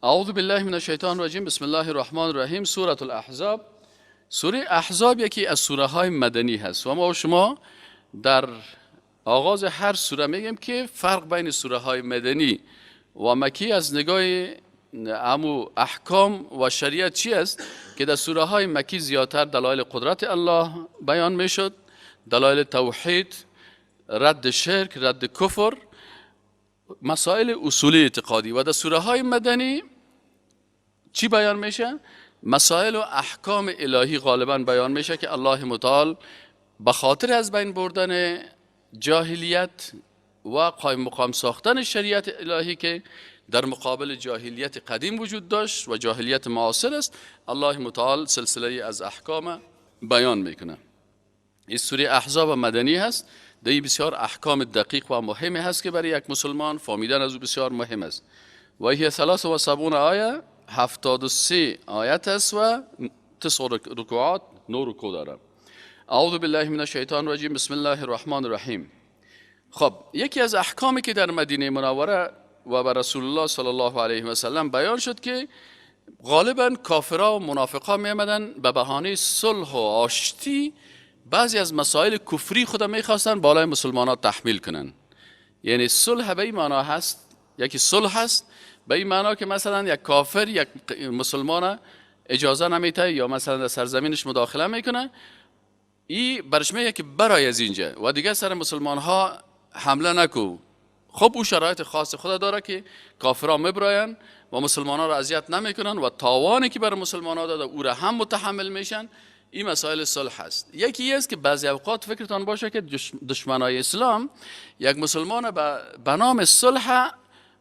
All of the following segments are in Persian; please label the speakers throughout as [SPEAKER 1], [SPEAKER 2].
[SPEAKER 1] اعوذ بالله من الشیطان الرجیم. بسم الله الرحمن الرحیم. سوره الاحزاب. سوره احزاب یکی از سوره های مدنی هست و ما و شما در آغاز هر سوره میگیم که فرق بین سوره های مدنی و مکی از نگاه امو احکام و شریعت چی است؟ که در سوره های مکی زیادتر دلایل قدرت الله بیان میشد، دلایل توحید، رد شرک، رد کفر، مسائل اصولی اعتقادی. و در سوره های مدنی چی بیان میشه؟ مسائل و احکام الهی غالبا بیان میشه که الله متعال به خاطر از بین بردن جاهلیت و قایم مقام ساختن شریعت الهی که در مقابل جاهلیت قدیم وجود داشت و جاهلیت معاصر است، الله متعال سلسله از احکام بیان میکنه. این سوره احزاب مدنی هست، در بسیار احکام دقیق و مهمی هست که برای یک مسلمان فهمیدن از او بسیار مهم است. و هي 73 آیه، 73 آیت است و 9 رکوعات، 9 رکوع داره. اعوذ بالله من الشیطان الرجیم. بسم الله الرحمن الرحیم. خب، یکی از احکامی که در مدینه منوره و بر رسول الله صلی الله علیه و سلم بیان شد که غالبا کافرها و منافقا می آمدن به بهانه صلح و آشتی بعضی از مسائل کفری خود میخواستن بالای مسلمان ها تحمیل کنن. یعنی صلح به این معنا هست، یکی صلح هست به این معنا که مثلا یک کافر یک مسلمان اجازه نمیده یا مثلا در سرزمینش مداخله میکنه، ای برش میگه که برای از اینجا و دیگه سر مسلمان ها حمله نکو. خب، او شرایط خاص خود داره که کافرها مبراین و مسلمان ها را اذیت نمیکنن و تاوانی که بر مسلمان ها داده او را هم متحمل میشن. این مسائل صلح هست. یکی است که بعضی اوقات فکرتان باشه که دشمنای اسلام یک مسلمان به نام صلح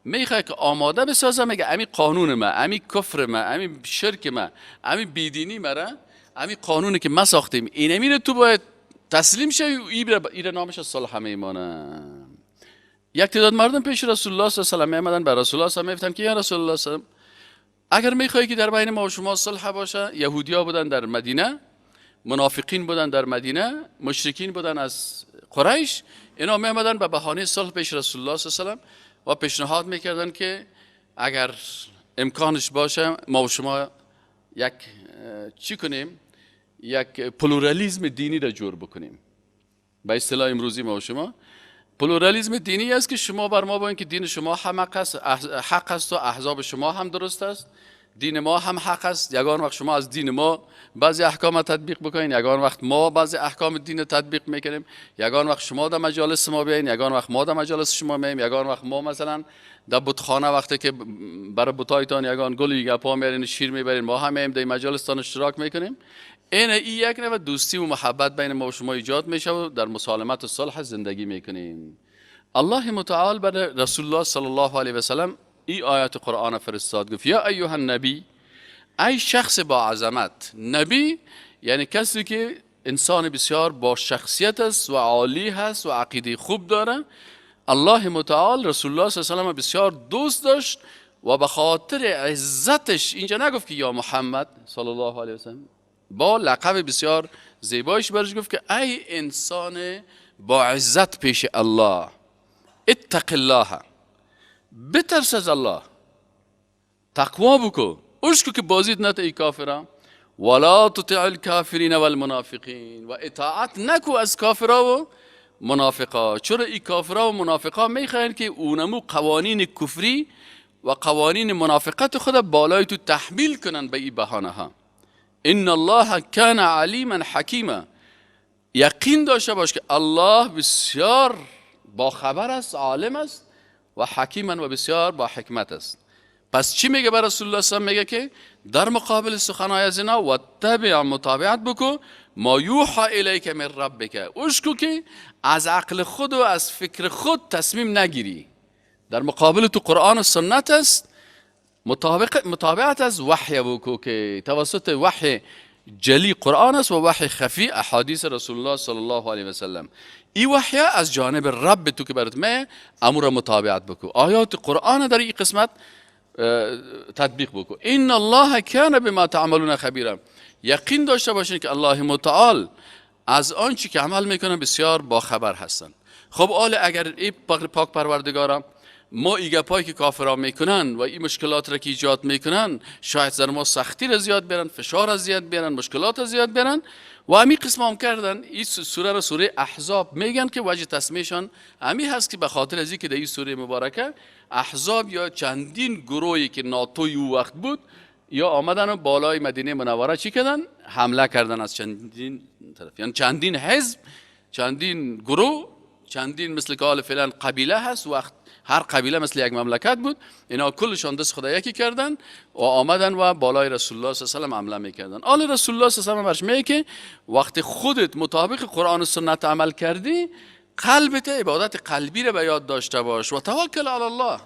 [SPEAKER 1] میخواد که آماده بسازه، میگه امی قانون ما، امی کفر ما، امی شرک ما، امی بیدینی مرا، امی قانونی که ما ساختیم، اینمی رو تو باید تسلیم شوی. ایره نامش صلح میمانه. یک تعداد مردم پیش رسول الله صلی الله علیه و سلم میامدن، به رسول الله صلی الله علیه و سلم که یا رسول الله صلی الله علیه و سلم، اگر میخوای که در بین ما و شما صلح باشه، یهودیا بودن در مدینه، منافقین بودن در مدینه، مشرکین بودن از قریش، اینا میامدن به بهانه صلح پیش رسول الله صلی الله علیه و سلم و پیشنهاد میکردن که اگر امکانش باشه ما و شما یک چی کنیم، یک پلورالیزم دینی را جور بکنیم. به اصطلاح امروزی ما و شما پلورالیزم دینی است که شما بر ما باین که دین شما هم حق است، حق است و احزاب شما هم درست است، دین ما هم حق است. یگان وقت شما از دین ما بعضی احکام تطبیق بکنین، یگان وقت ما بعضی احکام دین تطبیق میکنیم، یگان وقت شما در مجالس ما بیاین، یگان وقت ما در مجالس شما میایم، یگان وقت ما مثلا در بتخانه وقتی که برای بتایتان یگان گلی گپا میارین، شیر میبرین، ما هم میایم در مجالستان اشتراک میکنیم. این یک نوع دوستی و محبت بین ما و شما ایجاد میشه و در مسالمت و صلح زندگی میکنیم. الله متعال بر رسول الله صلی الله علیه و سلم ای آیات قرآن فرستاد، گفت یا ایها النبی، ای شخص با عظمت. نبی یعنی کسی که انسان بسیار با شخصیت است و عالی هست و عقیده خوب داره. الله متعال رسول الله صلی الله علیه و سلم بسیار دوست داشت و به خاطر عزتش اینجا نگفت که یا محمد صلی الله علیه و سلم، با لقب بسیار زیبایش برش گفت که ای انسان با عزت پیش الله، اتق الله، بترس از الله، تقوا بکو، اشکو که بازید نته ای کافرا، ولا تطع الكافرین والمنافقین، و اطاعت نکو از کافرا و منافقا. چرا ای کافرا و منافقا میخواین که اونمو قوانین کفری و قوانین منافقت خود بالای تو تحمیل کنن به ای بهانه ها. ان الله کان علیما حکیما. یقین داشته باش که الله بسیار با خبر است، عالم است و حکیما و بسیار با حکمت است. پس چی میگه بر رسول الله صلی الله علیه و میگه که در مقابل سخنهای از اینا واتبع، متابعت بکو، ما یوحی الیک من ربک، اشکو که از عقل خود و از فکر خود تصمیم نگیری. در مقابل تو قرآن و سنت است، مطابقت از وحی بکو که توسط وحی جلی قرآن است و وحی خفی احادیث رسول الله صلی الله علیه و سلم. ای وحی از جانب رب تو که برات می امور متابعت بکو، آیات قرآن در این قسمت تطبیق بکو. ان الله کان بما تعملون خبیرا. یقین داشته باشین که الله متعال از آنچه که عمل میکنن بسیار با خبر هستند. خب، حال اگر ای پاک پروردگارم ما این گپایی که کافرها میکنن و این مشکلات را که ایجاد میکنن، شاید سر ما سختی را زیاد بیارن، فشار را زیاد بیارن، مشکلات را زیاد بیارن. و همین قسم هم کردن. این سوره را سوره احزاب میگن که وجه تسمیهشان همی هست که به خاطر از اینکه در این سوره مبارکه احزاب یا چندین گروهی که ناتوی او وقت بود یا آمدن و بالای مدینه منوره چی کردن؟ حمله کردن از چندین طرف، یعنی چندین حزب، چندین گروه، چندین مثل که حال فعلا قبیله هست، وقت هر قبیله مثل یک مملکت بود، اینا کلشان دست خدا یکی کردن و آمدن و بالای رسول الله صلی الله علیه و سلم حمله میکردن. آل رسول الله صلی الله علیه و سلم برش میگه که وقتی خودت مطابق قرآن و سنت عمل کردی، قلبت عبادت قلبی رو به یاد داشته باش و توکل علی الله.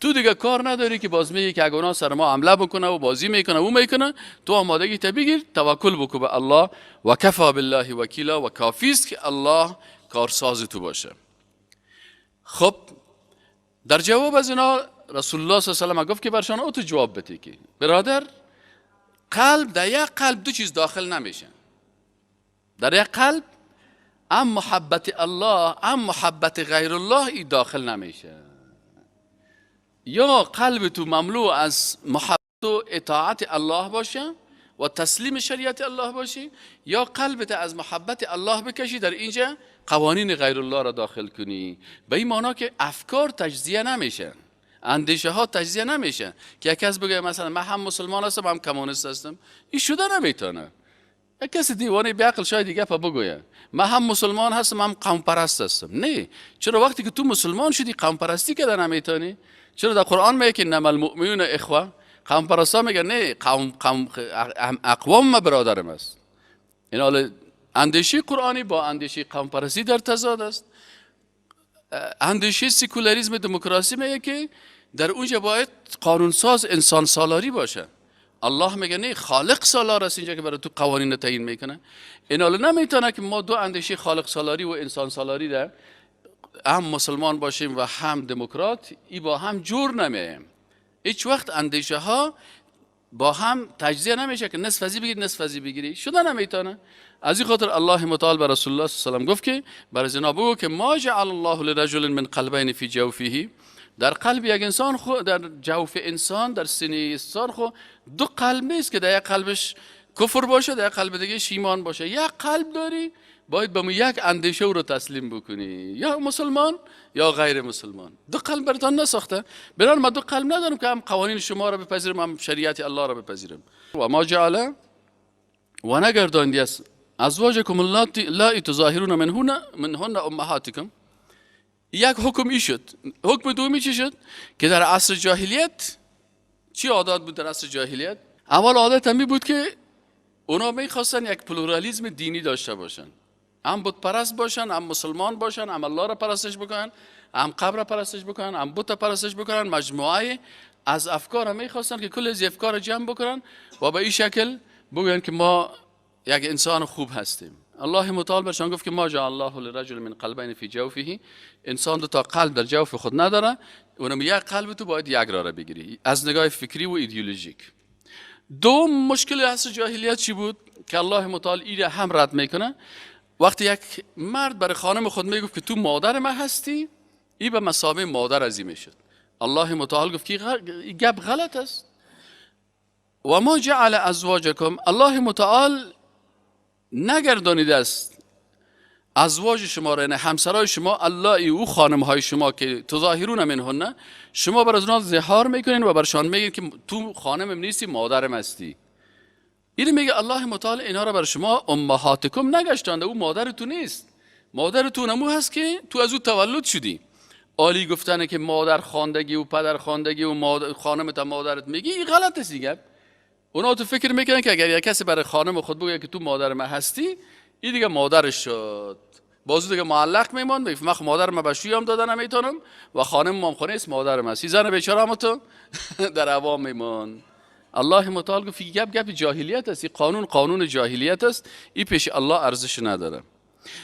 [SPEAKER 1] تو دیگه کار نداری که باز میگی که اگه اونا سر ما حمله بکنه و بازی میکنه و میکنه، تو آمادگی تا بگیر، توکل بکو به الله و کفا بالله وکیلا، و کافی است که الله کارساز تو باشه. خب در جواب از اینا رسول الله صلی الله علیه و سلم گفت که برشان او تو جواب بده که برادر، قلب در یک قلب دو چیز داخل نمیشه. در یک قلب ام محبت الله ام محبت غیر الله ای داخل نمیشه. یا قلب تو مملو از محبت و اطاعت الله باشه و تسلیم شریعت الله باشی، یا قلبت از محبت الله بکشی در اینجا قوانین غیر الله را داخل کنی. به این معنا که افکار تجزیه نمیشه، اندیشه ها تجزیه نمیشه که یک کس بگه مثلا من هم مسلمان هستم هم کمونیست هستم، این شده نمیتونه. یک کسی دیوانه بیعقل شاید دیگه پا بگویه من هم مسلمان هستم هم قوم پرست هستم. نه، چرا وقتی که تو مسلمان شدی قوم پرستی کردن نمیتونی؟ چرا در قرآن میگه که انما المؤمنون اخوه؟ قوم پرستا میگه نه، قوم اقوام ما برادرم است. این حال اندیشه قرآنی با اندیشه قوم پرستی در تضاد است. اندیشه سکولاریسم دموکراسی میگه که در اونجا باید قانونساز انسان سالاری باشه. الله میگه نه، خالق سالار است اینجا که برای تو قوانین تعیین میکنه. این حال نمیتونه که ما دو اندیشه خالق سالاری و انسان سالاری در هم مسلمان باشیم و هم دموکرات، ای با هم جور نمیایم. هیچ وقت اندیشه ها با هم تجزیه نمیشه که نصف ازی بگیری نصف ازی بگیری، شده نمیتونه. از این خاطر الله متعال بر رسول الله صلی الله علیه و سلم گفت که بر از اینا بگو که ما جعل الله لرجل من قلبین فی جوفه، در قلب یک انسان خو، در جوف انسان، در سینه انسان خو دو قلب نیست که در یک قلبش کفر باشه در یک قلب دیگه ایمان باشه. یک قلب داری باید به یک اندیشه رو تسلیم بکنی، یا مسلمان یا غیر مسلمان. دو قلب براتان نساخته. بران ما دو قلب ندارم که هم قوانین شما رو بپذیرم هم شریعت الله رو بپذیرم. و ما جعل و نگرداندی است ازواجکم اللاتی تظاهرون منهن امهاتکم. یک حکم ای شد. حکم دومی چی شد؟ که در عصر جاهلیت چی عادت بود؟ در عصر جاهلیت اول عادت همی بود که اونا میخواستن یک پلورالیسم دینی داشته باشن، هم بت پرست باشن، هم مسلمان باشن، هم الله را پرستش بکنن، هم قبر را پرستش بکنن، هم بت پرستش بکنن. مجموعه از افکار میخواستن که کل از افکار جمع بکنن و به این شکل بگن که ما یک انسان خوب هستیم. الله متعال برشان گفت که ما جعل الله لرجل من قلبین فی جوفه، انسان دو تا قلب در جوف خود نداره، اونم یک قلب تو باید یک را بگیری از نگاه فکری و ایدئولوژیک. دوم مشکل عصر جاهلیت چی بود که الله متعال ایره هم رد میکنه؟ وقتی یک مرد برای خانم خود میگفت که تو مادر من هستی، ای به مثابه مادر ازی میشد. الله متعال گفت که این گپ غلط است. و ما جعل ازواجکم، الله متعال نگردانیده است ازواج شما را، یعنی همسرای شما، الله او خانم های شما که تظاهرون منهن، شما بر از اونها ظهار میکنین و برشان میگین که تو خانمم نیستی مادرم هستی. اینو میگه الله متعال اینا را بر شما امهاتکم نگشتانده، او مادر تو نیست، مادر تو نمو هست که تو از او تولد شدی. عالی گفتنه که مادر خواندگی و پدر خواندگی و خانمت مادرت میگی، این غلط است دیگه. اونا تو فکر میکنن که اگر یک کسی برای خانم خود بگه که تو مادر من هستی، این دیگه مادرش شد، بازو دیگه معلق میموند، میگه من مادر من به شویم دادن نمیتونم و خانم مام خونه است مادرم است، این زن بیچاره هم تو در عوام میمون. الله متعال گفت گپ گپ جاهلیت است، این قانون قانون جاهلیت است، این پیش الله ارزش نداره.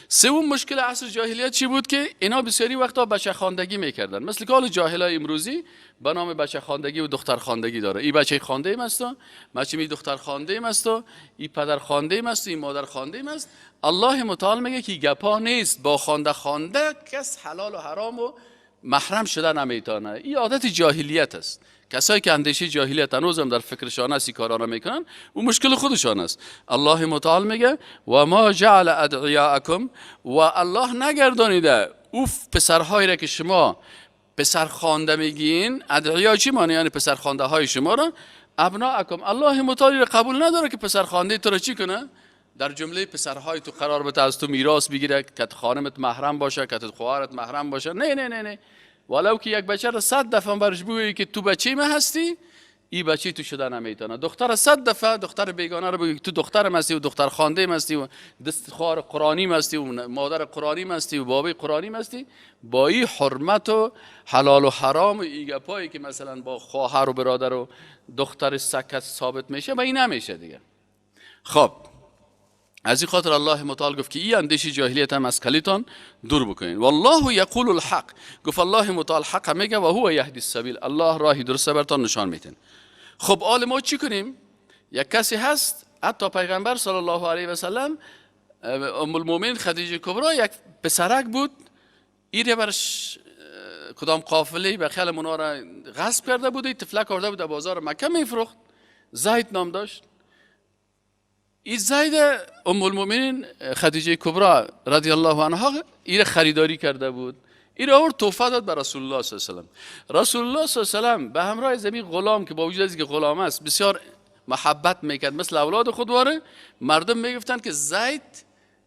[SPEAKER 1] سوم مشکل عصر جاهلیت چی بود؟ که اینا بسیاری وقتا بچه خواندگی میکردن، مثل که حال جاهلای امروزی به نام بچه خواندگی و دختر خواندگی داره. این بچه خوانده ایم است، بچه می دختر خوانده ایم است، این پدر خوانده ایم است، این مادر خوانده ایم است. الله متعال میگه که گپا نیست، با خوانده خوانده کس حلال و حرام و محرم شده نمیتونه. این عادت جاهلیت است. کسایی که اندیشه جاهلیت هنوزم در فکرشان است کارا را میکنن، او مشکل خودشان است. الله متعال میگه و ما جعل ادعیاءکم، و الله نگردانیده او پسرهایی را که شما پسر خوانده میگین. ادعیا چی معنی؟ یعنی پسر خوانده های شما را، ابناءکم. الله متعال را قبول نداره که پسر خوانده تو را چی کنه؟ در جمله پسرهای تو قرار بده، از تو میراث بگیره، که خانمت محرم باشه، که خواهرت محرم باشه. نه نه نه نه، ولو که یک بچه را 100 دفعه برش بگویی که تو بچه ما هستی، این بچه تو شده نمیتونه. دختر 100 دفعه دختر بیگانه رو بگی تو دختر هستی و دختر خوانده هستی و دست خواهر قرآنی هستی و مادر قرآنی هستی و بابای قرآنی هستی، با این حرمت و حلال و حرام و این گپایی که مثلا با خواهر و برادر و دختر سکت ثابت میشه، با این نمیشه دیگه. خب از این خاطر الله متعال گفت که این اندیشه جاهلیت هم از کلیتان دور بکنین. والله یقول الحق، گفت الله متعال حق میگه، و هو یهدی السبیل، الله راهی درست براتون نشان میتن. خب آل ما چی کنیم؟ یک کسی هست، حتی پیغمبر صلی الله علیه و سلم، ام المؤمنین خدیجه کبرا یک پسرک بود، ایره برش کدام قافله به خیال مونا را غصب کرده بود، طفلک آورده بود در بازار مکه میفروخت، زید نام داشت. این زید ام المؤمنین خدیجه کبرا رضی الله عنها ایره خریداری کرده بود، ایره آورد تحفه داد به رسول الله صلی الله علیه و سلم. رسول الله صلی الله علیه و سلم به همراه زمین غلام که با وجود از اینکه غلام است بسیار محبت میکرد، مثل اولاد خود واره، مردم میگفتن که زید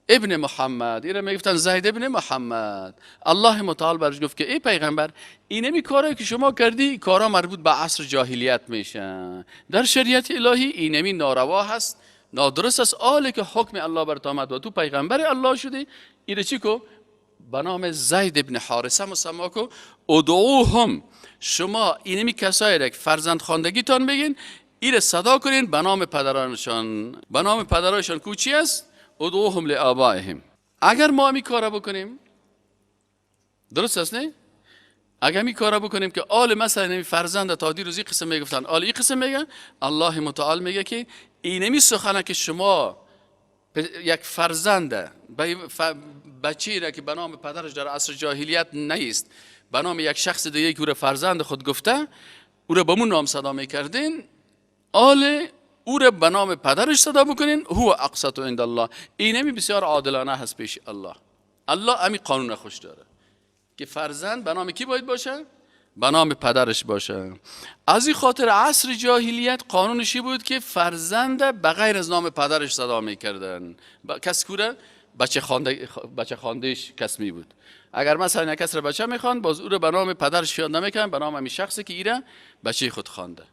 [SPEAKER 1] ابن محمد، ایره میگفتن زید ابن محمد. الله متعال برش گفت که ای پیغمبر، اینمی کارایی که شما کردی کارا مربوط به عصر جاهلیت میشه، در شریعت الهی اینمی ناروا هست، نادرست است. آله که حکم الله برات آمد و تو پیغمبر الله شدی، ایره چی کو؟ به نام زید ابن حارثه مسما کو. ادعوهم، شما اینمی کسایی را که فرزند خواندگیتان بگین، ایره صدا کنین به نام پدرانشان. به نام پدرانشان کو چی است؟ ادعوهم لآبائهم. اگر ما همی کارا بکنیم درست است نه؟ اگر می کارا بکنیم که آل مثلا این فرزند تا دیروز این قسم میگفتن، آل این قسم میگن، الله متعال میگه که اینمی سخنه که شما یک فرزند بچه‌ای را که به نام پدرش در عصر جاهلیت نیست، به نام یک شخص دیگه که او را فرزند خود گفته، او را به مون نام صدا میکردین، آل او را به نام پدرش صدا بکنین، هو اقسط عند الله. اینمی بسیار عادلانه هست پیش الله. الله امی قانون خوش داره که فرزند به نام کی باید باشه؟ به نام پدرش باشه. از این خاطر عصر جاهلیت قانونشی بود که فرزند به غیر از نام پدرش صدا میکردن. کس کوره بچه خواندهش کس می بود. اگر مثلا یک کس را بچه میخواند، باز او را به نام پدرش یاد نمیکردن، به نام همین شخصی که ایره بچه خود خوانده.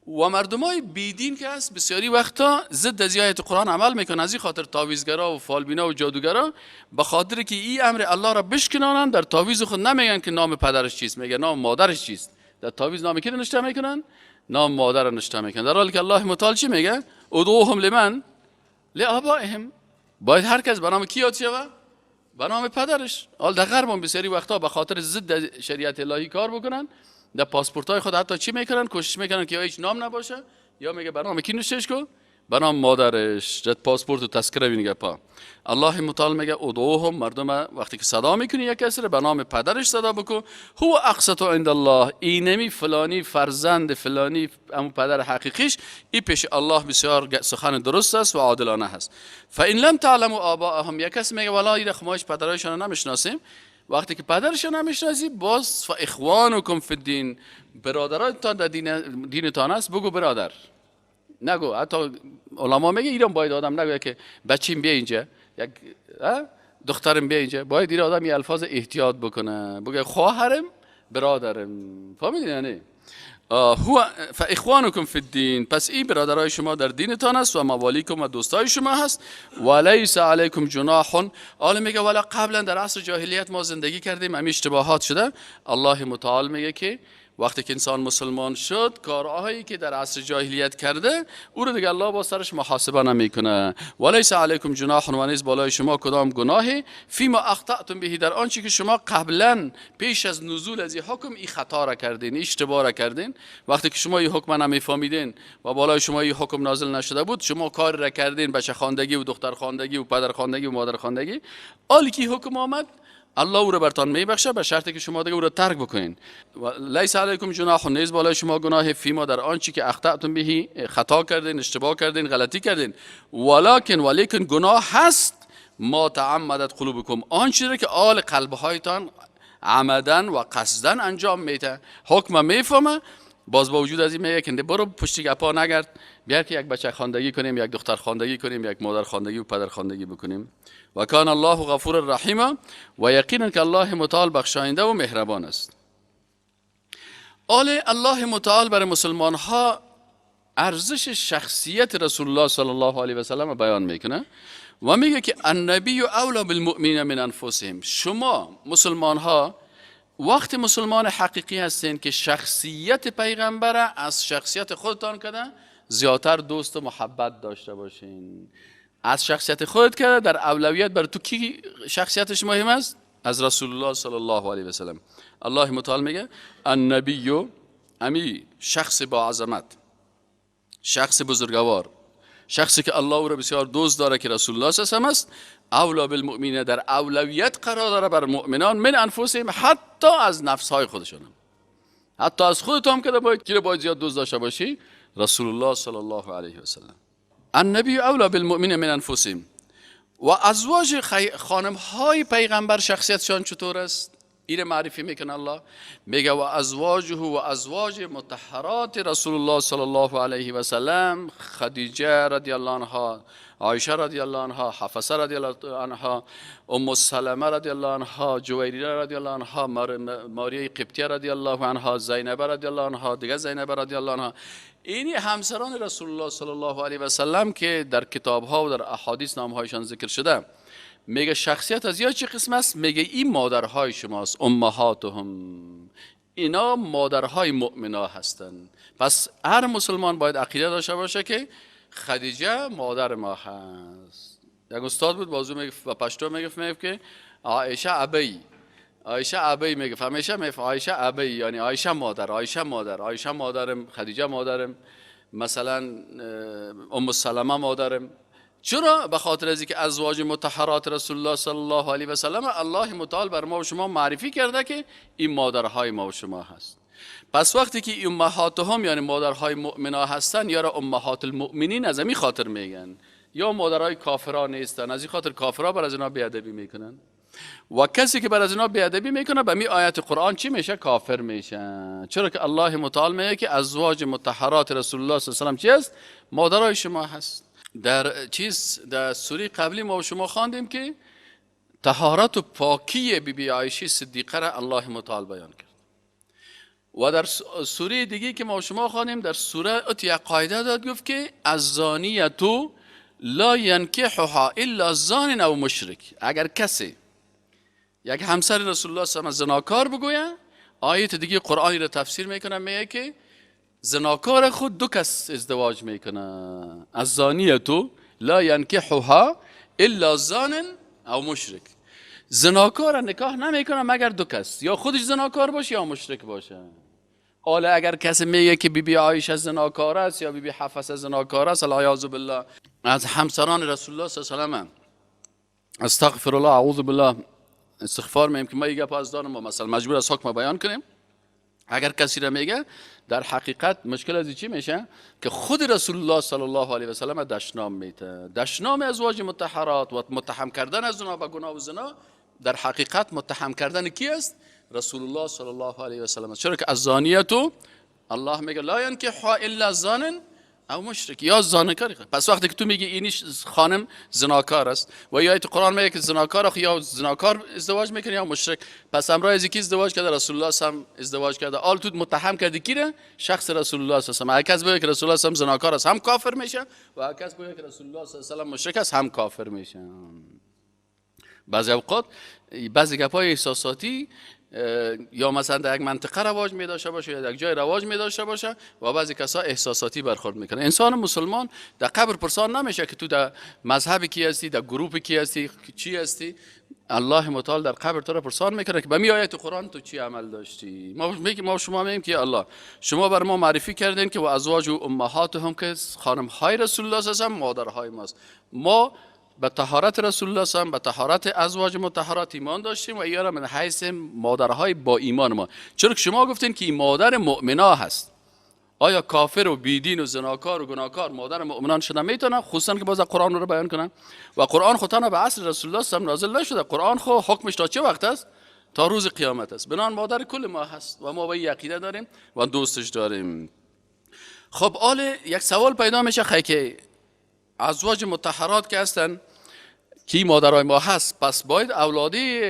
[SPEAKER 1] و مردمای بیدین که هست بسیاری وقتا ضد از آیت قرآن عمل میکنن. از این خاطر تعویذگرا و فالبینا و جادوگرا به خاطر که این امر الله را بشکنانن، در تعویذ خود نمیگن که نام پدرش چیست، میگن نام مادرش چیست. در تعویذ نام کی نوشته میکنن؟ نام مادر را نوشته میکنن. در حالی که الله متعال چی میگه؟ ادعوهم لمن لآبائهم. باید هر کس به نام کی یاد شوه؟ به نام پدرش. حال در غرب هم بسیاری وقتا به خاطر ضد شریعت الهی کار بکنن، در پاسپورت های خود حتی چی میکنن؟ کوشش میکنن که یا هیچ نام نباشه، یا میگه به نام کی نوشتش کو؟ به نام مادرش. جد پاسپورت و تذکره بینگه پا. الله متعال میگه ادعوهم، مردم وقتی که صدا میکنی یک کسی رو به نام پدرش صدا بکن، هو اقسط عند الله. اینمی فلانی فرزند فلانی امو پدر حقیقیش، ای پیش الله بسیار سخن درست است و عادلانه هست. فان لم تعلموا آباءهم، یک کسی میگه والله این خمایش پدرایشان رو نمیشناسیم. وقتی که پدرشون نمیشناسی، باز فاخوانکم فی الدین، برادرانتان در دینتان است، بگو برادر. نگو، حتی علما میگه ایران باید آدم نگه که بچیم بیا اینجا، یک دخترم بیا اینجا، باید ایران آدم یه الفاظ احتیاط بکنه، بگه خواهرم برادرم. فهمیدین یعنی؟ هو فاخوانکم فی الدین، پس این برادرای شما در دینتان است و موالیکم و دوستای شما هست. و لیس علیکم جناح. حالا میگه والا قبلا در عصر جاهلیت ما زندگی کردیم، همین اشتباهات شده. الله متعال میگه که وقتی که انسان مسلمان شد، کارهایی که در عصر جاهلیت کرده او رو دیگه الله با سرش محاسبه نمیکنه. ولیس علیکم جناح، و نیز بالای شما کدام گناهی، فیما اخطأتم به، در آنچه که شما قبلا پیش از نزول از این حکم این خطا را کردین، اشتباه را کردین. وقتی که شما این حکم نمیفهمیدین و بالای شما این حکم نازل نشده بود، شما کار را کردین، بچه خواندگی و دختر خواندگی و پدر خواندگی و مادر خواندگی. حالی که حکم آمد، الله او را برتان میبخشه به شرطی که شما دیگه او را ترک بکنین. و لیس علیکم جناح، نیز بالای شما گناه، فیما در آنچه که اخطأتم بهی، خطا کردین، اشتباه کردین، غلطی کردین، ولکن ولیکن گناه هست ما تعمدت قلوبکم، آنچه که آل قلبهایتان عمدن و قصدن انجام میده. حکم میفهمه، باز با وجود از این میگه که برو پشت گپا نگرد، بیا که یک بچه خواندگی کنیم، یک دختر خواندگی کنیم، یک مادر خواندگی و پدر خواندگی بکنیم. و کان الله غفور رحیم، و یقینا که الله متعال بخشاینده و مهربان است. آل الله متعال برای مسلمان ها ارزش شخصیت رسول الله صلی الله علیه و سلم بیان میکنه و میگه که النبی اولی بالمؤمنین من انفسهم. شما مسلمان ها وقتی مسلمان حقیقی هستین که شخصیت پیغمبر از شخصیت خودتان کده زیادتر دوست و محبت داشته باشین. از شخصیت خودت کرده در اولویت بر تو کی شخصیتش مهم است؟ از رسول الله صلی الله علیه و سلم. الله متعال میگه النبی، امی شخص با عظمت، شخص بزرگوار، شخصی که الله او را بسیار دوست داره که رسول الله صلی الله علیه و است، اولا بالمؤمنین، در اولویت قرار داره بر مؤمنان، من انفسهم، حتی از نفسهای خودشون، حتی از خودت هم که باید کی باید زیاد دوست داشته باشی؟ رسول الله صلی الله علیه و سلم. النبی اولا بالمؤمنین من انفسهم. و ازواج خانم های پیغمبر شخصیتشان چطور است؟ این معرفی میکنه الله، میگه و ازواجه و ازواج مطهرات رسول الله صلی الله علیه و سلم، خدیجه رضی الله عنها، عایشه رضی الله عنها، حفصه رضی الله عنها، ام سلمه رضی الله عنها، جویریه رضی الله عنها، ماریه قبطیه رضی الله عنها، زینب رضی الله عنها، دیگه زینب رضی الله عنها. اینی همسران رسول الله صلی الله علیه و سلم که در کتاب ها و در احادیث نام هایشان ذکر شده، میگه شخصیت از یا چه قسم است؟ میگه این مادرهای شماست، امهاتهم، اینا مادرهای مؤمنا هستند. پس هر مسلمان باید عقیده داشته باشه که خدیجه مادر ما هست. یک استاد بود بازو میگفت و پشتو میگفت که عایشه ابی، عایشه ابی میگفت، همیشه میگفت عایشه ابی، یعنی عایشه مادر، عایشه مادر، عایشه مادرم، خدیجه مادرم، مثلا ام سلمه مادرم. چرا؟ به خاطر از اینکه ازواج مطهرات رسول الله صلی الله علیه و سلم الله متعال بر ما و شما معرفی کرده که این مادرهای ما و شما هست. پس وقتی که امهاتهم یعنی مادرهای مؤمنا هستن، یا را امهات المؤمنین از این خاطر میگن، یا مادرهای کافران نیستن، از این خاطر کافرا بر از اینا بی‌ادبی میکنن و کسی که بر از اینا بی‌ادبی میکنه به می آیت قرآن چی میشه؟ کافر میشه. چرا که الله متعال میگه که ازواج مطهرات رسول الله صلی الله علیه و سلم چی است؟ مادرهای شما هست. در چیز در سوره قبلی ما و شما خواندیم که طهارت و پاکی بی بی عایشه صدیقه را الله متعال بیان کرد. و در سوره دیگه که ما و شما خواندیم در سوره ات یک قاعده داد، گفت که الزانیة لا ینکحها الا زان او مشرک. اگر کسی یک همسر رسول الله صلی الله علیه و زناکار بگوید، آیت دیگه قرآنی را تفسیر میکنه، میگه که زناکار خود دو کس ازدواج میکنه، الزانیة لا ینکحها الا زان او مشرک. زناکار نکاح نمیکنه مگر دو کس، یا خودش زناکار باشه یا مشرک باشه. حالا اگر کسی میگه که بی بی عایشه زناکار است یا بی بی حفصه زناکار است، العیاذ بالله، از همسران رسول الله صلی الله علیه و سلم، استغفر الله اعوذ بالله، استغفار میگیم که ما یک گپ از دارم و مثلا مجبور از حکم بیان کنیم. اگر کسی را میگه در حقیقت مشکل از چی میشه؟ که خود رسول الله صلی الله علیه و سلم دشنام میته، دشنام ازواج مطهرات و متهم کردن از اونها به گناه و زنا در حقیقت متهم کردن کی است؟ رسول الله صلی الله علیه و سلم. چرا که الزانیة الله میگه لا ینکحها الا زان او مشرک، یا زناکار. پس وقتی که تو میگی اینی خانم زناکار است و یا آیت قرآن میگه که زناکار یا زناکار ازدواج میکنه یا مشرک، پس امرای از کی ازدواج کرده؟ رسول الله صلی الله علیه و ازدواج کرده. آل تو متهم کردی کی را؟ شخص رسول الله صلی الله علیه و سلم. هر کس بگه که رسول الله صلی الله علیه و زناکار است هم کافر میشه و هر کس بگه که رسول الله صلی الله علیه و مشرک است هم کافر میشه. بعضی اوقات بعضی گپای احساساتی یا مثلا در یک منطقه رواج می داشته باشه یا در یک جای رواج می داشته باشه و بعضی کسا احساساتی برخورد میکنه. انسان مسلمان در قبر پرسان نمیشه که تو در مذهب کی هستی، در گروپ کی هستی، چی هستی. الله متعال در قبر تو را پرسان میکنه که به می آیت قرآن تو چی عمل داشتی. ما میگیم، ما شما میگیم که الله شما بر ما معرفی کردین که و ازواج و امهاتهم که خانم های رسول الله صلی الله علیه و مادرهای ماست. ما به طهارت رسول الله صلی الله علیه و به طهارت ازواج مطهرات ایمان داشتیم و اینا من حیث مادرهای با ایمان ما، چرا که شما گفتین که این مادر مؤمنا هست. آیا کافر و بیدین و زناکار و گناهکار مادر مؤمنان شده میتونه؟ خصوصا که باز قرآن رو بیان کنن و قرآن خود تنها به عصر رسول الله صلی الله علیه و نازل نشده، قرآن خو حکمش تا چه وقت است؟ تا روز قیامت است. بنان مادر کل ما هست و ما به این عقیده داریم و دوستش داریم. خب آل یک سوال پیدا میشه، خی که ازواج مطهرات که هستن کی مادرای ما هست، پس باید اولادی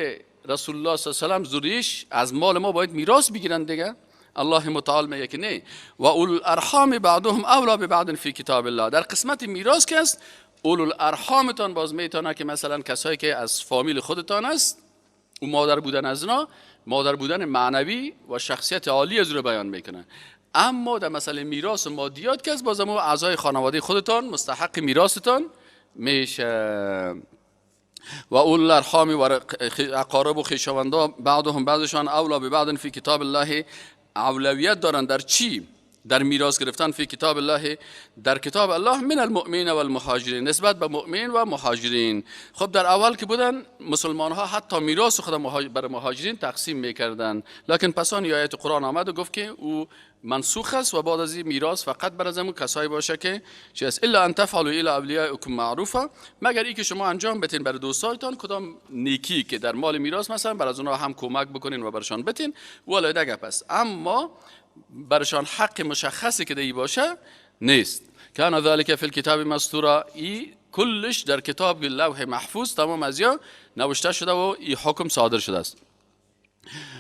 [SPEAKER 1] رسول الله صلی الله علیه و سلم ذریش از مال ما باید میراث بگیرن دیگه. الله متعال میگه که نه، و اولو الارحام بعضهم اولی ببعض فی کتاب الله. در قسمت میراث که است اولو الارحامتان باز میتونه که مثلا کسایی که از فامیل خودتان است، او مادر بودن از اینا، مادر بودن معنوی و شخصیت عالی از او رو بیان میکنه. اما در مسئله میراث و مادیات که است، بازم او اعضای خانواده خودتان مستحق میراثتان میشه. و اولو الارحام و اقارب و خویشاوندا بعضهم بعضشان اولی ببعض فی کتاب الله، اولویت دارن در چی؟ در میراث گرفتن فی کتاب الله، در کتاب الله، من المؤمنین و المهاجرین، نسبت به مؤمن و مهاجرین. خب در اول که بودن مسلمان ها حتی میراث خود بر مهاجرین تقسیم میکردن، لکن پسان آیت قرآن آمد و گفت که او منسوخ است و بعد از این میراث فقط بر از کسایی باشه که چی است، الا ان تفعلوا الی اولیاءکم معروفا، مگر ای که شما انجام بتین بر دوستایتان کدام نیکی که در مال میراث مثلا بر از اونها هم کمک بکنین و برشان بتین، ولی دیگه پس اما برشان حق مشخصی که دی باشه نیست. کان ذلک فی الکتاب مسطورا، ای کلش در کتاب لوح محفوظ تمام از یا نوشته شده و ای حکم صادر شده است.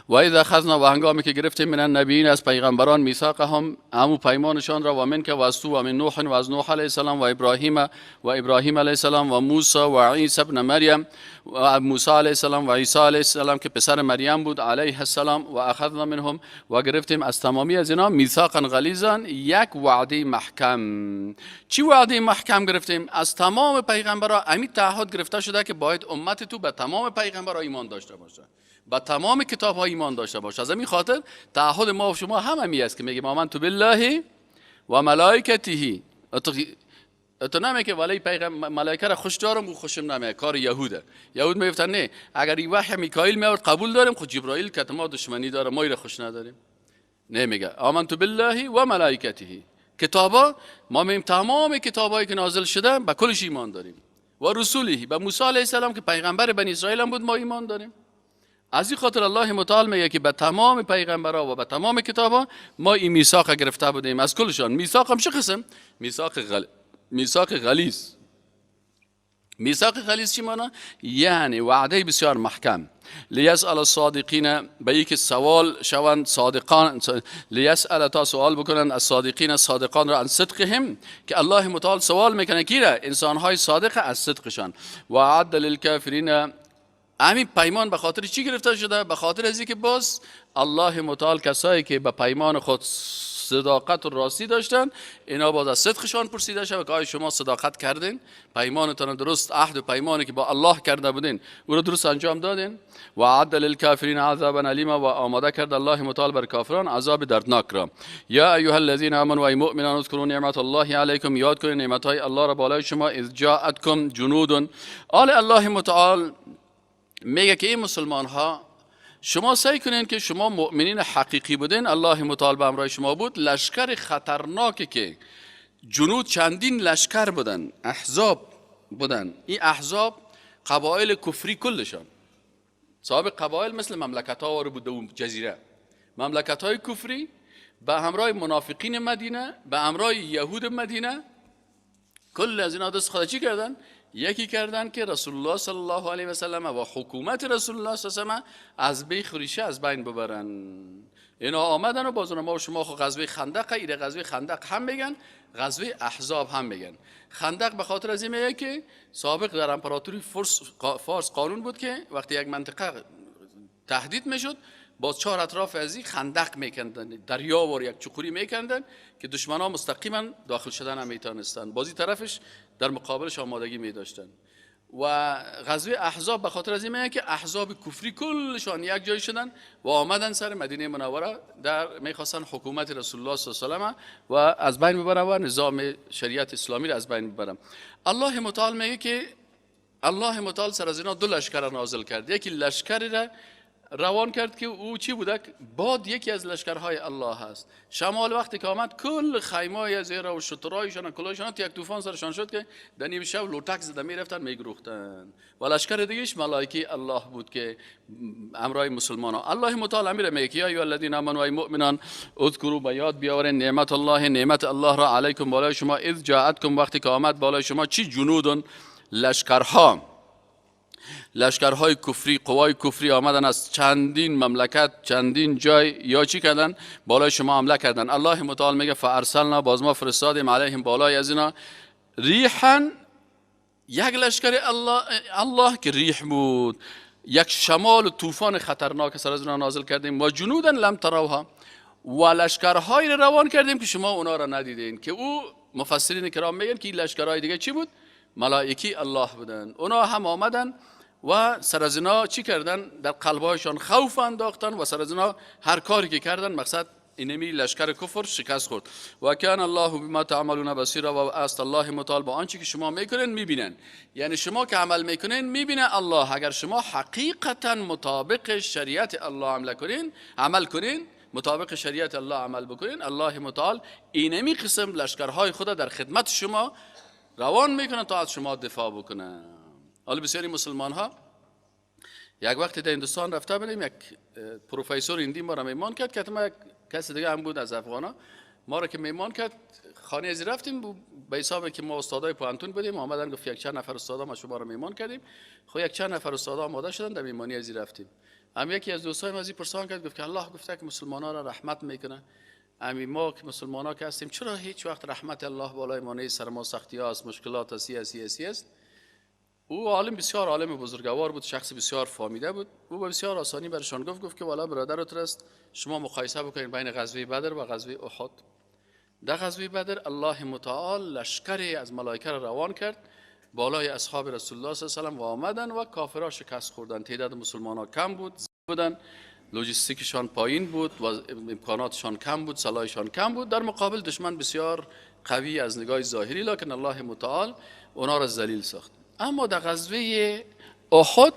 [SPEAKER 1] و اذا اخذنا، و هنگامی که گرفتیم من النبیین از پیغمبران، میثاقهم امو پیمانشان را، و منک و از تو، و من نوح و از نوح علیه السلام، و ابراهیم و ابراهیم علیه السلام، و موسی و عیسی ابن مریم، و موسی علیه السلام و عیسی علیه السلام که پسر مریم بود علیه السلام، و اخذنا منهم و گرفتیم از تمامی از اینا میثاقا غلیظا، یک وعده محکم. چی وعده محکم گرفتیم؟ از تمام پیغمبران امی تعهد گرفته شده که باید امت تو به تمام پیغمبران ایمان داشته باشه، با تمام کتاب ها ایمان داشته باشه. از همین خاطر تعهد ما و شما هم همی است که میگیم آمنت بالله و ملائکته. تو نمیگه ولی پیغمبر ملائکه را خوش دارم و خوشم نمیاد، کار یهوده. یهود میگفتن نه، اگر این وحی میکائیل میآورد قبول داریم، خود جبرائیل که ما دشمنی داره ما را خوش نداریم. نمیگه آمنت بالله و ملائکته. کتابا ما میگیم تمام کتابایی که نازل شده به کلش ایمان داریم، و رسوله، به موسی علیه السلام که پیغمبر بنی اسرائیل هم بود ما ایمان داریم. از این خاطر الله متعال میگه که به تمام پیغمبرها و به تمام کتابا ما این میثاق گرفته بودیم از کلشان. میثاق هم چه قسم؟ میثاق غلیظ. میثاق غلیظ چی مانا؟ یعنی وعده بسیار محکم. لیسأل الصادقین، به یکی سوال شوند صادقان، لیسأل تا سوال بکنند الصادقین صادقان را عن صدقهم، که الله متعال سوال میکنه کی را؟ انسانهای صادق از صدقشان. و اعد للکافرین، همین پیمان به خاطر چی گرفته شده؟ به خاطر از اینکه باز الله متعال کسایی که به پیمان خود صداقت و راستی داشتن اینا باز از صدقشان پرسیده شد که آیا شما صداقت کردین؟ پیمانتان درست، عهد و پیمانی که با الله کرده بودین او را درست انجام دادین؟ و اعد للکافرین عذابا الیما، و آماده کرد الله متعال بر کافران عذاب دردناک را. یا ایها الذین آمنوا، ای مؤمنان، اذکروا نعمت الله علیکم، یاد کنید نعمت‌های الله را بالای شما، اذ جاءتکم جنود. آل الله متعال میگه که این مسلمان ها شما سعی کنین که شما مؤمنین حقیقی بودین، الله متعال به همراه شما بود. لشکر خطرناکی که جنود چندین لشکر بودن، احزاب بودن، این احزاب قبایل کفری کلشان، صاحب قبایل مثل مملکت ها رو بوده و جزیره، مملکت های کفری به همراه منافقین مدینه، به همراه یهود مدینه، کل از اینا دست خدا چی کردن؟ یکی کردن که رسول الله صلی الله علیه و سلم و حکومت رسول الله صلی الله علیه و سلم از بیخ ریشه از بین ببرن. اینا آمدن و باز ما و شما خو غزوه خندق، ایره غزوه خندق هم میگن، غزوه احزاب هم میگن. خندق به خاطر از این میگه که سابق در امپراتوری فارس قانون بود که وقتی یک منطقه تهدید میشد باز چهار اطراف از این خندق میکندن، دریا وار یک چقوری میکندن که دشمنا مستقیما داخل شدن هم میتونستن، بازی طرفش در مقابلش آمادگی میداشتن. و غزوه احزاب به خاطر از این میگه که احزاب کفری کلشان یک جای شدن و آمدن سر مدینه منوره، در میخواستن حکومت رسول الله صلی الله علیه و سلم و از بین ببرن و نظام شریعت اسلامی را از بین ببرن. الله متعال میگه که الله متعال سر از اینا دو لشکر نازل کرد. یکی لشکری را روان کرد که او چی بوده؟ باد یکی از لشکرهای الله هست. شمال وقتی که آمد کل خیمای از ایرا و شترایشان و کلایشان یک طوفان سرشان شد که در نیم شب لوتک زده میرفتن میگروختن. و لشکر دیگهش ملائکه الله بود که امرای مسلمان ها. الله متعال امیر میگه یا ایها الذین آمنوا ای مؤمنان اذکروا، به یاد بیاورین نعمت الله، نعمت الله را علیکم بالای شما، اذ جاءتکم وقتی که آمد بالای شما چی؟ جنودن، لشکرها، لشکرهای کفری، قوای کفری آمدن از چندین مملکت، چندین جای، یا چی کردن؟ بالای شما حمله کردن. الله متعال میگه فارسلنا، باز ما فرستادیم علیهم بالای از اینا ریحا، یک لشکر الله که ریح بود، یک شمال و طوفان خطرناک سر از اینا نازل کردیم. و جنودا لم تروها، و لشکرهای را روان کردیم که شما اونا را ندیدین، که او مفسرین کرام میگن که این لشکرهای دیگه چی بود؟ ملائکی الله بودن. اونا هم آمدن و سر از اینا چی کردن؟ در قلبهایشان خوف انداختن و سر از اینا هر کاری که کردن مقصد اینمی لشکر کفر شکست خورد. و کان الله بما تعملون بصیرا، و است الله متعال با آنچه که شما میکنین میبینن. یعنی شما که عمل میکنین میبینه الله. اگر شما حقیقتا مطابق شریعت الله عمل کنین، مطابق شریعت الله عمل بکنین، الله متعال اینمی قسم لشکرهای خود در خدمت شما روان میکنن تا از شما دفاع بکنن. حالا بسیاری مسلمان ها، یک وقتی در هندوستان رفته بودیم، یک پروفسور هندی ما را میمان کرد که ما یک کسی دیگه هم بود از افغانا، ما را که میمان کرد خانه ازی رفتیم، به حساب که ما استادای پوهنتون بودیم، آمدن گفت یک چند نفر استادا ما شما را میمان کردیم. خب یک چند نفر استادا آماده شدن، در میمانی ازی رفتیم. هم یکی از دوستای ما ازی پرسان کرد، گفت که الله گفته که مسلمان ها را رحمت میکنه، امی ما که مسلمان ها که هستیم چرا هیچ وقت رحمت الله بالای ما نیست؟ سر ما سختی ها است، مشکلات است، سی است. او عالم، بسیار عالم بزرگوار بود، شخص بسیار فامیده بود. او به بسیار آسانی برشان گفت که والا برادر است، شما مقایسه بکنید بین غزوه بدر و غزوه احد. در غزوه بدر الله متعال لشکری از ملائکه را روان کرد بالای اصحاب رسول الله صلی الله علیه و آله و آمدن و کافرها شکست خوردن. تعداد مسلمان ها کم بود، بودن، لوجستیکشان پایین بود و امکاناتشان کم بود، سلاحشان کم بود. در مقابل دشمن بسیار قوی از نگاه ظاهری، لکن الله متعال اونا را ذلیل ساخت. اما در غزوه احد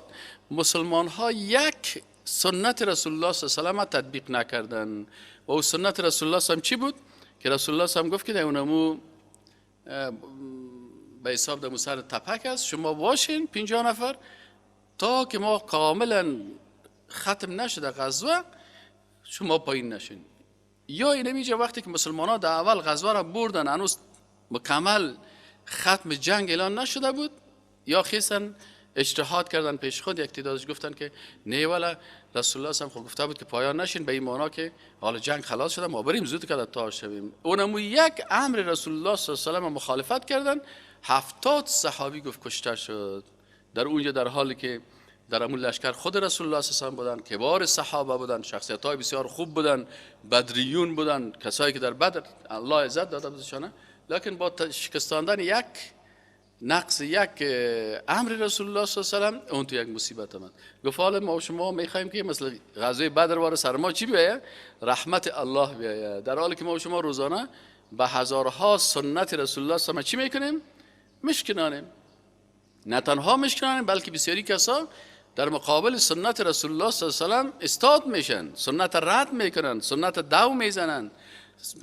[SPEAKER 1] مسلمان ها یک سنت رسول الله صلی الله علیه و تطبیق نکردن. و او سنت رسول الله صلی الله علیه و چی بود؟ که رسول الله صلی الله علیه و گفت که در اونمو به حساب در سر تپک است، شما باشین 50 نفر تا که ما کاملا ختم نشده غزوه شما پایین نشین. یا اینه وقتی که مسلمان ها در اول غزوه را بردن، هنوز مکمل ختم جنگ اعلان نشده بود، یا خیسن اجتهاد کردن پیش خود، یک تعدادش گفتن که نه والا رسول الله صلی الله علیه و گفته بود که پایان نشین، به این معنا که حالا جنگ خلاص شده ما بریم زود که تا شویم. اونمو یک امر رسول الله صلی الله علیه و مخالفت کردن، 70 صحابی گفت کشته شد در اونجا، در حالی که در امون لشکر خود رسول الله صلی الله علیه و بودن، کبار صحابه بودن، شخصیت های بسیار خوب بودن، بدریون بودن، کسایی که در بدر الله عزت داده بودشانه، لکن با شکستاندن یک نقص یک امر رسول الله صلی الله علیه و اون تو یک مصیبت آمد. گفت حالا ما شما میخوایم که مثل غزوه بدر وار سر ما چی بیاید؟ رحمت الله بیاید. در حالی که ما شما روزانه به هزارها سنت رسول الله صلی الله علیه و چی میکنیم؟ مشکنانیم. نه تنها مشکنانیم بلکه بسیاری کسا در مقابل سنت رسول الله صلی الله علیه و استاد میشن، سنت رد میکنن، سنت دو میزنن.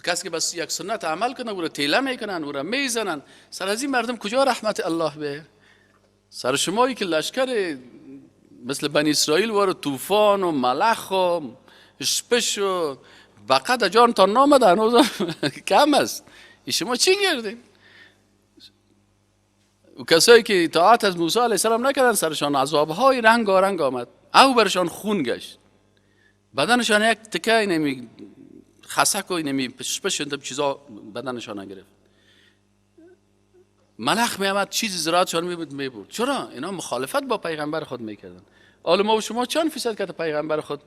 [SPEAKER 1] کسی که بس یک سنت عمل کنه او را تیله میکنن، او را میزنن. سر از این مردم کجا رحمت الله به؟ سر شمایی که لشکر مثل بنی اسرائیل وارو طوفان و ملخ و شپش و بقد جان تا نامده هنوز کم است. شما چی کردین؟ و کسایی که اطاعت از موسی علیه السلام نکردن سرشان عذابهای رنگارنگ آمد، او برشان خون گشت، بدنشان یک تکه نمی خسک و نمی پش چیزا بدنشان گرفت، ملخ می آمد چیزی زراعتشان می بود می برد. چرا؟ اینا مخالفت با پیغمبر خود میکردن. حالا ما و شما چند فیصد که پیغمبر خود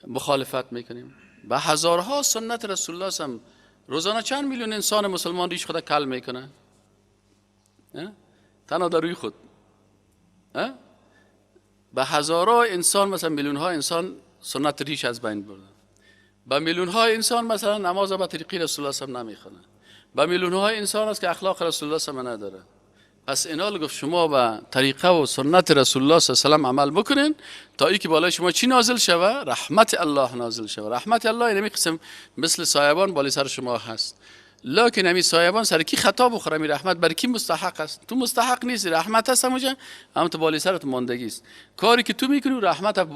[SPEAKER 1] مخالفت میکنیم؟ به هزارها سنت رسول الله صلی روزانه چند میلیون انسان مسلمان ریش خود کل میکنه؟ تنها در روی خود. به هزارها انسان، مثلا میلیون ها انسان سنت ریش از بین بردن. به میلیون ها انسان مثلا نماز به طریقی رسول الله صلی الله علیه و نمیخونه. به میلیون ها انسان است که اخلاق رسول الله صلی الله علیه و نداره. پس اینال گفت شما به طریقه و سنت رسول الله صلی الله علیه و سلم عمل بکنین تا ای که بالای شما چی نازل شوه؟ رحمت الله نازل شوه. رحمت الله اینمی قسم مثل سایبان بالای سر شما هست. لکن همی سایبان سر کی خطا بخوره؟ می رحمت بر کی مستحق است؟ تو مستحق نیستی، رحمت هست همونجا، هم تو بالای سرت ماندگی است. کاری که تو میکنی رحمت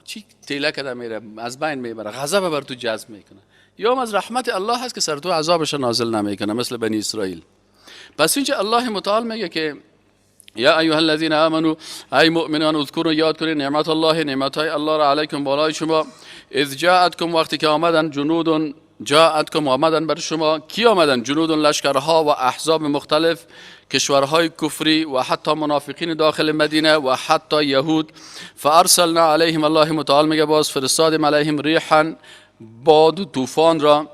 [SPEAKER 1] چی تیله کده میره، از بین میبره، غضب بر تو جذب میکنه. یا از رحمت الله هست که سر تو عذابش نازل نمیکنه مثل بنی اسرائیل. پس اینجا الله متعال میگه که یا ایها الذین آمنوا، ای مؤمنان، اذکروا، یاد کنید نعمت الله، نعمت های الله را، علیکم بالای شما، اذ جاءتکم، وقتی که آمدن، جنود جاءتکم، آمدن بر شما. کی آمدن؟ جنود، لشکرها و احزاب مختلف، کشورهای کفری و حتی منافقین داخل مدینه و حتی یهود. فارسلنا علیهم، الله متعال میگه باز فرستادیم علیهم ریحا، باد و طوفان را،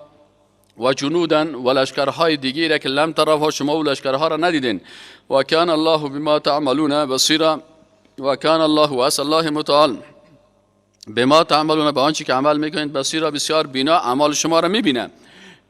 [SPEAKER 1] و جنودن، و لشکرهای دیگری که لم تروها، شما و لشکرها را ندیدین. و کان الله بما تعملون بصیرا، و کان الله، و الله متعال، بما تعملون، به آنچه که عمل میکنید، بصیرا، بسیار بینا، اعمال شما را میبینه.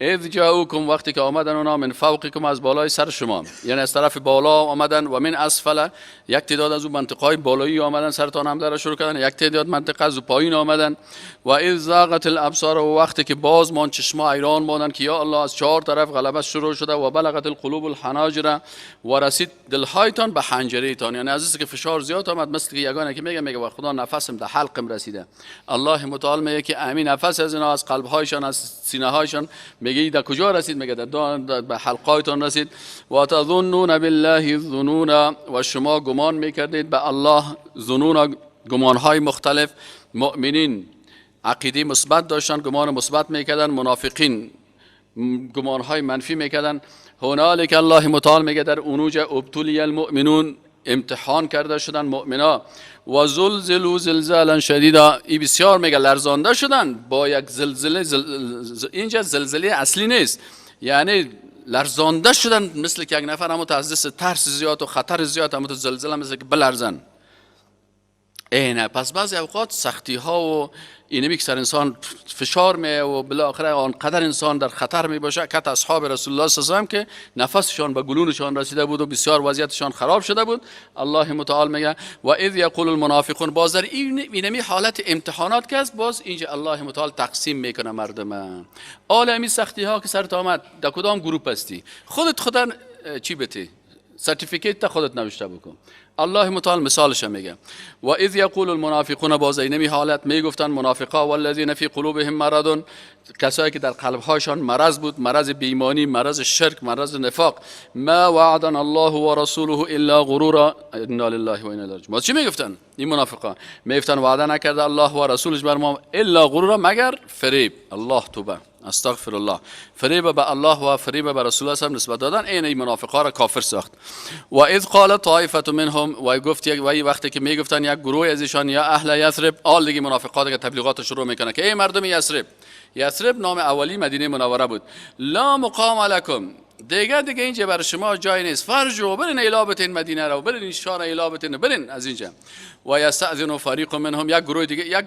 [SPEAKER 1] اذ جاءوکم، وقتی که آمدن اونا، من فوقکم، از بالای سر شما، یعنی از طرف بالا آمدن، و من اسفل، یک تعداد از اون منطقه های بالایی آمدن سرتان حمله را شروع کردن، یک تعداد منطقه از پایین آمدن. و اذ زاغت الابصار، و وقتی که باز مان چشما حیران ماندن که یا الله از چهار طرف غلبه شروع شده. و بلغت القلوب الحناجر، و رسید دلهایتان به حنجره تان، یعنی از که فشار زیاد آمد، مثل که یگانه که میگه و خدا نفسم در حلقم رسیده. الله متعال میگه که امین نفس از اینا، از قلبهایشان، از سینه هایشان، میگه در کجا رسید؟ میگه در به حلقایتان رسید. و تظنون بالله الظنون، و شما گمان میکردید به الله ظنون، گمانهای مختلف. مؤمنین عقیده مثبت داشتن، گمان مثبت میکردن، منافقین گمانهای منفی میکردن. هنالک، الله متعال میگه در اونوج، ابتلی المؤمنون، امتحان کرده شدن مؤمنا، و زلزلوا زلزالا شدیدا، ای بسیار میگه لرزانده شدن با یک زلزله. اینجا زلزله اصلی نیست، یعنی لرزانده شدن مثل که یک نفر همون از دست ترس زیاد و خطر زیاد همون زلزله مثل که بلرزن. اینه. پس بعضی اوقات سختی ها و اینمی که سر انسان فشار می و بالاخره آنقدر انسان در خطر می باشه که اصحاب رسول الله صلی الله علیه و که نفسشان به گلونشان رسیده بود و بسیار وضعیتشان خراب شده بود. الله متعال میگه و اذ یقول المنافقون، باز در اینمی حالت امتحانات که است، باز اینجا الله متعال تقسیم میکنه مردم. آل امی سختی ها که سرت آمد در کدام گروپ هستی؟ خودت خدا چی بتی؟ certificate تا خودت نوشته بکن. الله متعال مثالش میگه و اذ یقول المنافقون، باز اینمی حالت میگفتن منافقا، والذین فی قلوبهم مرض، کسایی که در قلبهایشان مرض بود، مرض بیمانی، مرض شرک، مرض نفاق، ما وعدنا الله ورسوله الا غرورا، انا لله و انا الیه راجعون. چی میگفتن این منافقا؟ میگفتن وعده نکرده الله و رسولش بر ما الا غرورا، مگر فریب. الله توبه، استغفر الله. فریب به الله و فریب به رسول الله نسبت دادن، این منافقا را کافر ساخت. و اذ قال طائفه منهم، و گفت یک و وقتی که میگفتن یک گروه از ایشان، یا اهل یثرب، آل دیگه منافقا دیگه تبلیغات شروع میکنه که ای مردم یثرب. یثرب نام اولی مدینه منوره بود. لا مقام لکم، دیگه اینجا بر شما جای نیست، فارجعوا، برین ایلا بتین مدینه رو، برین این شهر ایلا بتین، برین از اینجا. و یستأذن فریق منهم، یک گروه دیگه، یک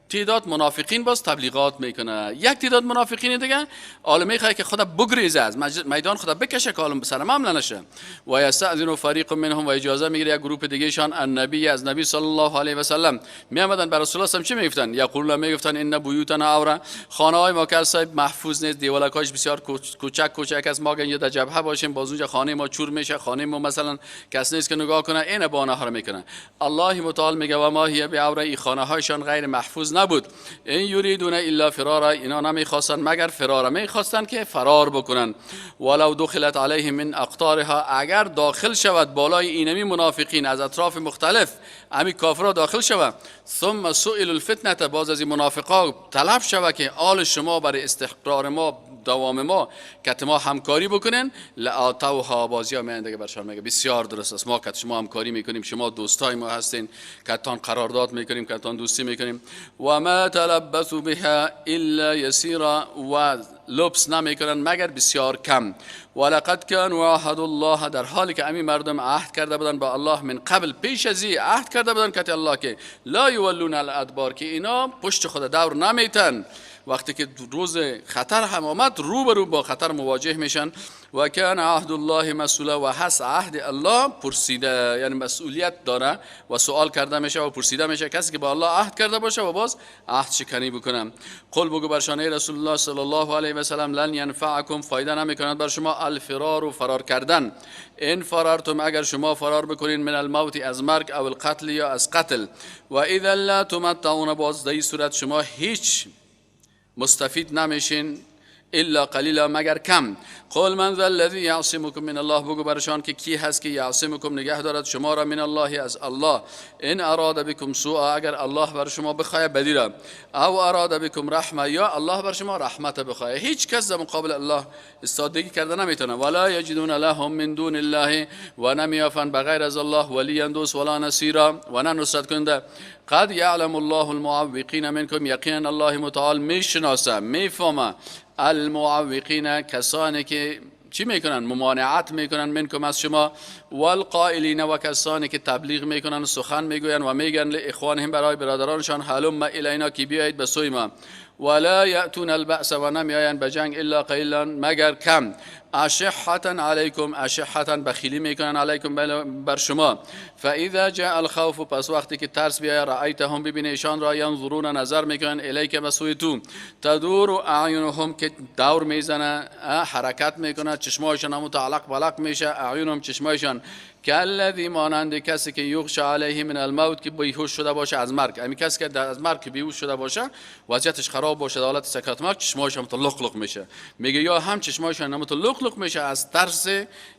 [SPEAKER 1] تعداد منافقین باز تبلیغات میکنه. یک تعداد منافقین دیگه عالم میخواد که خدا بگریزه از میدان، خدا بکشه که عالم به سر حمله نشه. و یستأذن فریق منهم، و اجازه میگیره یک گروه دیگه شان، النبی، از نبی صلی الله علیه و سلم. میامدن بر رسول الله چی میگفتن؟ یقولون، میگفتن ان بیوتنا عوره، خانه های ما که محفوظ نیست، دیوالکاش بسیار کوچک کوچک است، ما اینجا در جبهه باشیم باز اونجا خانه ما چور میشه، خانه ما مثلا کس نیست که نگاه کنه. این بهانه ها رو میکنه. الله متعال میگه و ما هی بعوره، ای خانه هایشان غیر محفوظ نبود. ان یریدون الا فرارا، اینا نمیخواستن مگر فرار، میخواستن که فرار بکنن. ولو دخلت علیهم من اقطارها، اگر داخل شود بالای اینمی منافقین از اطراف مختلف، امی کافرها داخل شود، ثم سئل الفتنه، باز از این منافقا طلب شود که آل شما برای استقرار ما، دوام ما، که ما همکاری بکنن، لآتوها، بازی ها میان دیگه برشان میگه بسیار درست است، ما که شما همکاری میکنیم، شما دوستای ما هستین، که تان قرارداد میکنیم، که تان دوستی میکنیم. و ما تلبثوا بها الا یسیرا، و لبس نمیکنن مگر بسیار کم. ولقد كانوا عهد الله، در حالی که امی مردم عهد کرده بودن با الله، من قبل، پیش از عهد کرده بودن که الله که لا یولون الادبار، که اینا پشت خود دور نمیتن. وقتی که روز خطر هم آمد رو به رو با خطر مواجه میشن. و کان عهد الله مسئولا، و هست عهد الله پرسیده، یعنی مسئولیت داره و سوال کرده میشه و پرسیده میشه کسی که با الله عهد کرده باشه و باز عهد شکنی بکنه. قل بگو بر شانه رسول الله صلی الله علیه و سلم لن ینفعکم، فایده نمیکند بر شما الفرار و فرار کردن، ان فرارتم اگر شما فرار بکنین، من الموت از مرگ، او القتل یا از قتل، و اذا لا تمتعون، باز در این صورت شما هیچ مستفید نمیشین الا قلیلا مگر کم. قل من ذا الذی یعصمکم من الله، بگو برشان که کی هست که یعصمکم نگه دارد شما را، من الله از الله، ان اراد بکم سوء اگر الله بر شما بخواه بدی را، او اراد بکم رحمه یا الله بر شما رحمت بخواه. هیچ کس در مقابل الله استادگی کرده نمیتونه. ولا یجدون لهم من دون الله، و نمیافن بغیر از الله ولیا دوست، ولا نصیرا و نه نصرت کننده. قد یعلم الله المعوقین منکم، یقینا الله متعال میشناسه میفهمه المعوقین کسانی که چی میکنن، ممانعت میکنن، منکم از شما، والقائلین و کسانی که تبلیغ میکنن سخن میگوین و میگن لاخوانهم برای برادرانشان، هلم الینا که بیایید به سوی ما، ولا یأتون البأس و نمیآیند به جنگ الا قلیلا مگر کم. اشحة علیکم، اشحة بخیلی میکنن، علیکم بر شما. فاذا جاء الخوف، پس وقتی که ترس بیاید، رأیتهم ببینی ایشان را، ینظرون نظر میکنن، الیک به سوی تو، تدور اعینهم که دور میزنه حرکت میکنه، چشمایشان هم متعلق بلق میشه، اعینهم چشمایشان، کالذی مانند کسی که یغشی علیه من الموت که بیهوش شده باشه از مرگ. همین کسی که از مرگ بیهوش شده باشه وضعیتش خراب باشه، در حالت سکرات مرگ چشمایش هم لق لق میشه. میگه یا هم چشمایش هم لق لق میشه از ترس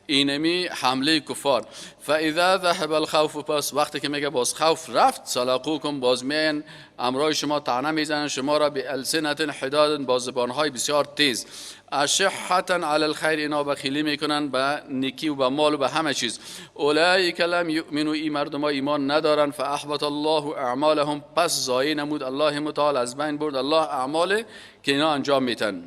[SPEAKER 1] اینمی حمله کفار. فاذا ذهب الخوف، پس وقتی که میگه باز خوف رفت، سلقوکم باز میان امرای شما طعنه میزنن شما را، به السنة حداد با زبانهای بسیار تیز، اشحة علی الخیر اینا بخیلی میکنن به نیکی و به مال و به همه چیز. اولئک لم یؤمنوا، ای مردم ایمان ندارن. فاحبط الله اعمالهم، پس ضایع نمود الله متعال، از بین برد الله اعمال که اینا انجام میتن،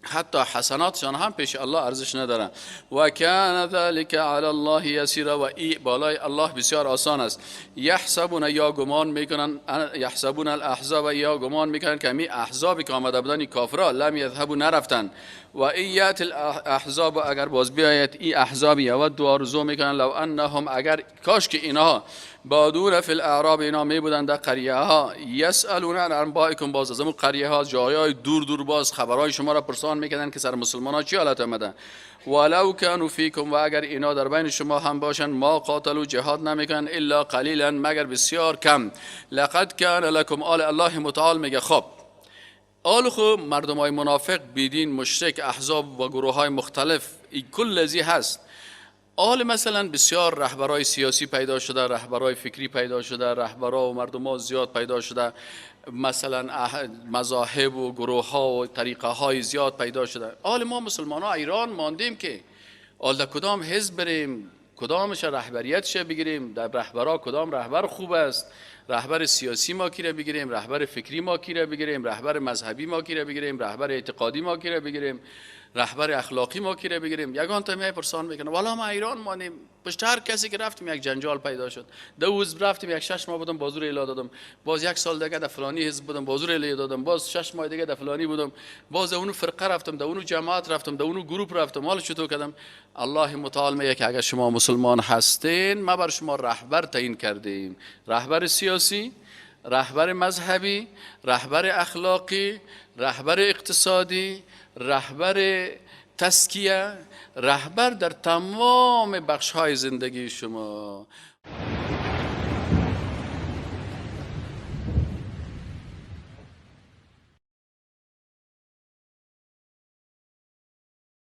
[SPEAKER 1] حتی حسناتشان هم پیش الله ارزش ندارن. و کان ذلک علی الله یسیرا، و ای بالای الله بسیار آسان است. یحسبون یا گمان میکنن، یحسبون الاحزاب یا گمان میکنن که می احزابی که آمده بودن کافرا، لم یذهبوا نرفتن. و ای یأتی الاحزاب اگر باز بیاید ای احزاب، یودوا آرزو میکنن، لو انهم اگر کاش که اینها، بادون فی الاعراب اینا می بودن در قریه ها، یسالون عن انبائکم باز از اون قریه ها جای دور دور باز خبرهای شما را پرسان میکردن که سر مسلمان ها چی حالت آمده. ولو کانوا فیکم و اگر اینا در بین شما هم باشن، ما قاتلوا جهاد نمیکنن الا قلیلا مگر بسیار کم. لقد کان لکم، آل الله متعال میگه خب آل خو مردم های منافق، بیدین، مشرک، احزاب و گروه های مختلف ای کل ازی هست. آل مثلا بسیار رهبرای سیاسی پیدا شده، رهبرای فکری پیدا شده، رهبرا و مردم ها زیاد پیدا شده، مثلا مذاهب و گروه ها و طریقه های زیاد پیدا شده. آل ما مسلمان ها ایران ماندیم که آل در کدام حزب بریم، کدامش رهبریتش بگیریم، در رهبرا کدام رهبر خوب است، رهبر سیاسی ما کی را بگیریم، رهبر فکری ما کی را بگیریم، رهبر مذهبی ما کی را بگیریم، رهبر اعتقادی ما کی را بگیریم، رهبر اخلاقی ما کی را بگیریم. یگان تا می پرسان میکنه والا ما ایران مانیم، پشت هر کسی که رفتیم یک جنجال پیدا شد. دو رفتیم یک 6 ماه بودم بازور اعلان دادم، باز یک سال دیگه در فلانی حزب بودم بازور اعلان دادم، باز 6 ماه دیگه در فلانی بودم، باز اونو فرقه رفتم، در اونو جماعت رفتم، در اونو گروپ رفتم. حالا چطور کردم؟ الله متعال میگه که اگر شما مسلمان هستین ما بر شما رهبر تعیین کردیم، رهبر سیاسی، رهبر مذهبی، رهبر اخلاقی، رهبر اقتصادی، رهبر تزکیه، رهبر در تمام بخش‌های زندگی شما.